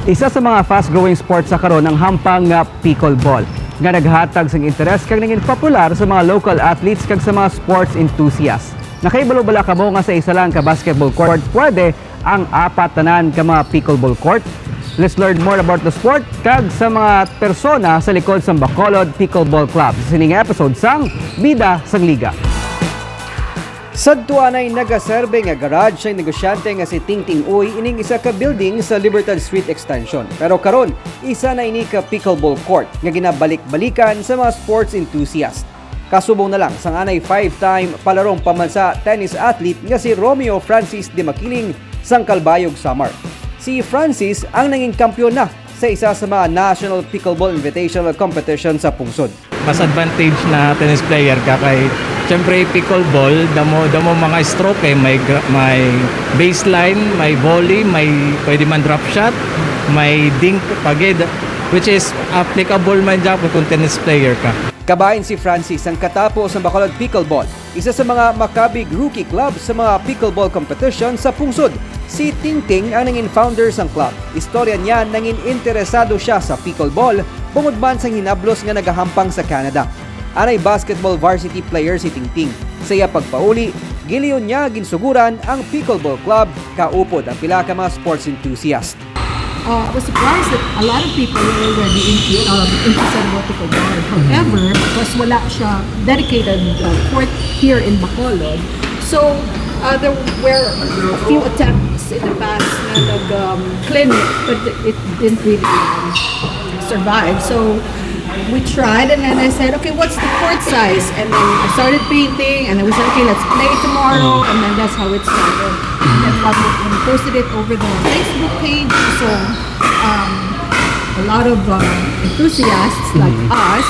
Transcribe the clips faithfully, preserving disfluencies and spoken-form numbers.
Isa sa mga fast-growing sports sa karon ang hampang nga pickleball, nga naghatag sang interes kag naging popular sa mga local athletes kag sa mga sports enthusiasts. Nakahibalo bala kamo nga sa isa lang ka basketball court pwede ang apat tanan ka mga pickleball court? Let's learn more about the sport kag sa mga persona sa likod sang Bacolod Pickleball Club sa sining episode sang Bida sang Liga. Sadto anay nagaserbe nga garage sang negosyante nga si Tingting Uy ining isa ka building sa Libertad Street Extension. Pero karon, isa na ini ka pickleball court nga ginabalik-balikan sa mga sports enthusiast. Kasubong na lang sang anay five-time palarong pambansa tennis athlete nga si Romeo Francis de Makiling sang Calbayog, Samar. Si Francis ang nangin kampiyon na sa isa sa mga National Pickleball Invitational Competition sa pungsod. Mas advantage na tennis player ka kay, siyempre, pickleball, damo, damo mga stroke eh. May gra-, may baseline, may volley, may pwede man drop shot, may dink pagid, which is applicable man gyapon kung tennis player ka. Kabahin si Francis ang katapo sa Bacolod Pickleball, isa sa mga makabig rookie club sa mga pickleball competition sa pungsod. Si Tingting ang nangin founder sang club. Istorya niya, nangin interesado siya sa pickleball bungod man sang hinablos nga nagahampang sa Canada. Anay basketball varsity player si Tingting. Sa iya pagpauli, giliyon niya ginsuguran ang pickleball club kaupod ang pila ka mga sports enthusiast. Uh, I was surprised that a lot of people were already into, um, interested about pickleball. However, because wala siya dedicated, uh, court here in Bacolod, so, uh, there were a few attempts in the past na nag, um, clinic, but it didn't really, um, survive. So, we tried, and then I said, "Okay, what's the court size?" And then I started painting, and then we said, "Okay, let's play tomorrow." And then that's how it started. And then when we posted it over the Facebook page, so, um, a lot of, um, enthusiasts like us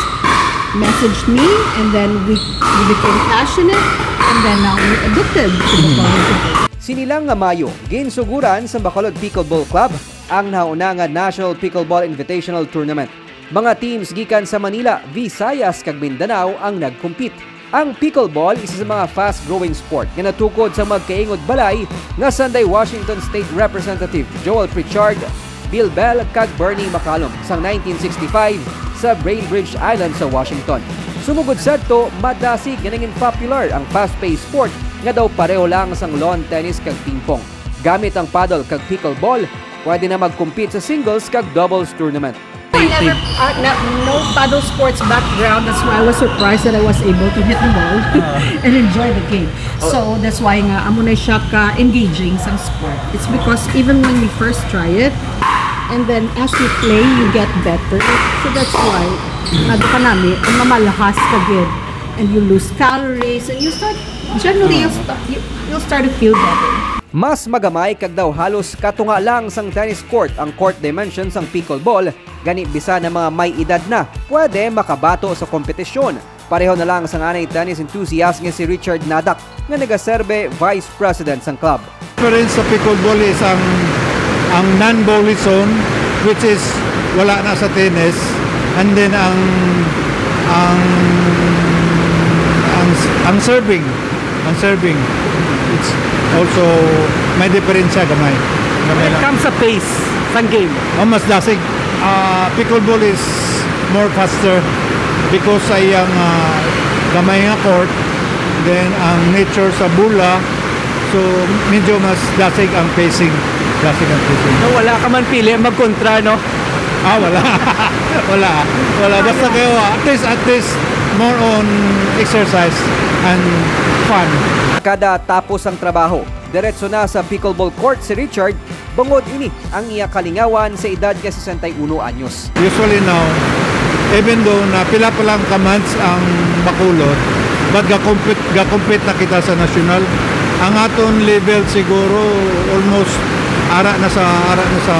messaged me, and then we, we became passionate, and then now we're addicted to the Bacolod. Sini lang nga Mayo, ginsuguran sa Bacolod Pickleball Club ang nahauna nga National Pickleball Invitational Tournament. Mga teams gikan sa Manila, Visayas, kag Mindanao ang nag-compete. Ang pickleball isa sa mga fast-growing sport nga natukod sa magkaingod balay nga sanday Washington State Representative Joel Pritchard, Bill Bell, kag Bernie McCallum sang nineteen sixty-five sa Bainbridge Island sa Washington. Sumugod sadto, madasig nga nangin popular ang fast-paced sport nga daw pareho lang sang lawn tennis kag ping-pong. Gamit ang paddle kag pickleball, pwede na mag-compete sa singles kag doubles tournament. I never, uh, na, no paddle sports background. That's why I was surprised that I was able to hit the ball and enjoy the game. So, that's why nga, amo na siya ka-engaging sang sport. It's because even when we first try it, and then as we play, you get better. So, that's why, nga, duka nami, ang mamalahas ka gid. And you lose calories, and you start, generally, you'll, sta- you, you'll start to feel better. Mas magamay kag daw halos katunga lang sang tennis court ang court dimension sang pickleball, gani bisan ang mga may edad na pwede makabato sa kompetisyon. Pareho na lang sang anay tennis enthusiast nga si Richard Nadak nga nagaserbe vice president sang club. Difference sa pickleball is ang, ang non-volley zone, which is wala na sa tennis, and then ang, ang, ang, ang serving, ang serving, it's also may diferensya gamay. Gamay lang. When it comes sa pace sang game, oh, mas dasig. Ah, pickleball is more faster because ay ang, ah, gamay nga court, then ang nature sa bola, so medyo mas dasig ang pacing. Dasig ang pacing. So, wala ka man pili magkontra, no? Ah, wala. Wala. Wala. Basta kayo, ah, at least, at least, more on exercise and fun. Kada tapos ang trabaho, diretso na sa pickleball court si Richard, bangod ini ang iya kalingawan sa edad nga sesenta y uno anyos. Usually now, even though na pila pa lang ka months ang Bacolod, but ga-compete, ga-compete na kita sa national. Ang aton level siguro almost ara na sa, ara na sa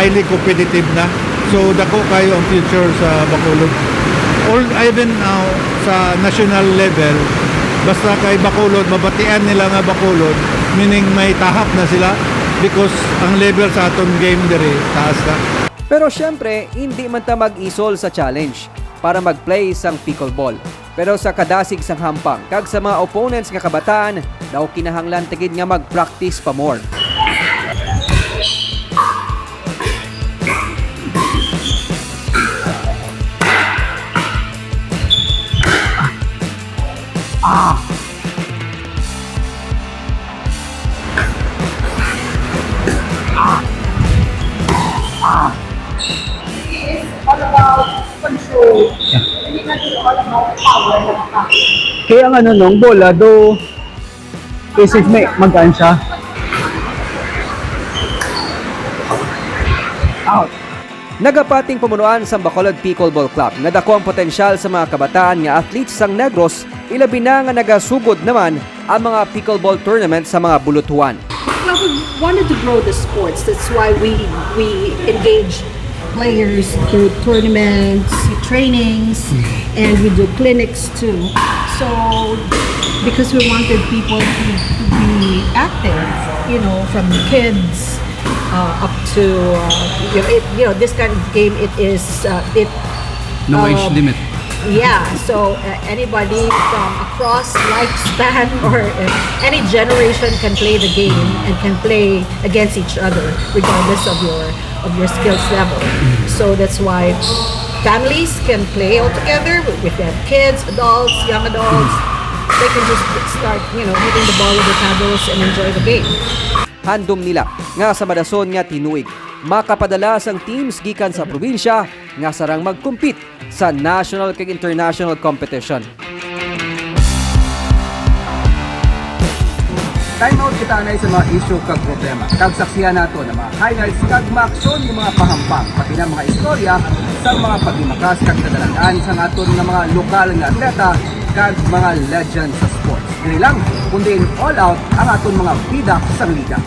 highly competitive na. So, dako kayo ang future sa Bacolod. All, even now, sa national level, basta kay Bacolod, mabatian nila nga Bacolod, meaning may tahap na sila because ang level sa aton game diri taas na. Pero siyempre, hindi man ta mag-isol sa challenge para mag-play sang pickleball. Pero sa kadasig sang hampang kag sa mga opponents nga kabataan, daw kinahanglan ta gid nga mag-practice pa more. Ah! All about control. Hindi na ito all about power lang. Kaya ang ano nung bola, do, isip may magaan siya. Out. Nagapating pamunuan sang Bacolod Pickleball Club nga dako ang potensyal sa mga kabataan nga athletes sang Negros, ilabi na nga nagasugod naman ang mga pickleball tournament sa mga bulutuan. Well, we wanted to grow the sports. That's why we we engage players through tournaments, trainings, and we do clinics too. So, because we wanted people to, to be active, you know, from kids uh, up to uh, you, know, it, you know this kind of game. It is uh, it No um, age limit. Yeah, so uh, anybody from across lifespan or uh, any generation can play the game and can play against each other regardless of your of your skills level. So that's why families can play all together. If they have kids, adults, young adults, they can just start, you know, hitting the ball with the paddles and enjoy the game. Handom nila nga sa madason nga tinuig, makapadala sang teams gikan sa probinsya nga sarang mag-compete sa national kag international competition. Time out kita anay sa mga isyu kag problema. Kag saksihan nato ang mga highlights kag mga aksyon nga mga pahampang, pati na mga istorya sa mga paghimakas kag kadalag-an sa aton nga mga lokal nga atleta kag mga legend sa sports. Diri lang, kundi in all out ang aton mga bida sa liga.